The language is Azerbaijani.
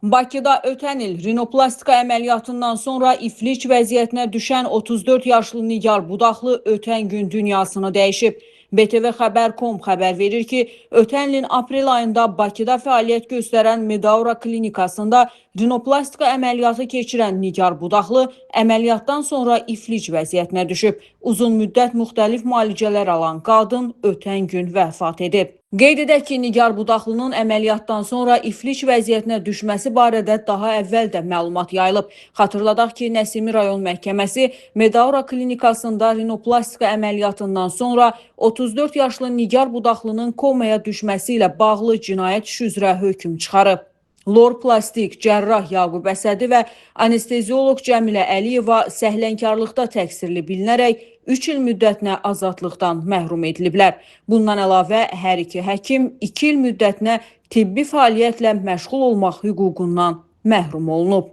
Bakıda ötən il rinoplastika əməliyyatından sonra iflic vəziyyətinə düşən 34 yaşlı Nigar Budaqlı ötən gün dünyasını dəyişib. BTV Xəbər.com xəbər verir ki, ötən ilin aprel ayında Bakıda fəaliyyət göstərən Medaura klinikasında rinoplastika əməliyyatı keçirən Nigar Budaqlı əməliyyatdan sonra iflic vəziyyətinə düşüb. Uzun müddət müxtəlif müalicələr alan qadın ötən gün vəfat edib. Qeyd edək ki, Nigar Budaqlının əməliyyatdan sonra iflic vəziyyətinə düşməsi barədə daha əvvəl də məlumat yayılıb. Xatırladaq ki, Nəsimi rayon məhkəməsi Medaura klinikasında rinoplastika əməliyyatından sonra 34 yaşlı Nigar Budaqlının komaya düşməsi ilə bağlı cinayət işi üzrə hökm çıxarıb. Lor plastik cərrah Yaqub Əsədi və anestezioloq Cəmilə Əliyeva səhlənkarlıqda təqsirli bilinərək 3 il müddətinə azadlıqdan məhrum ediliblər. Bundan əlavə hər iki həkim 2 il müddətinə tibbi fəaliyyətlə məşğul olmaq hüququndan məhrum olunub.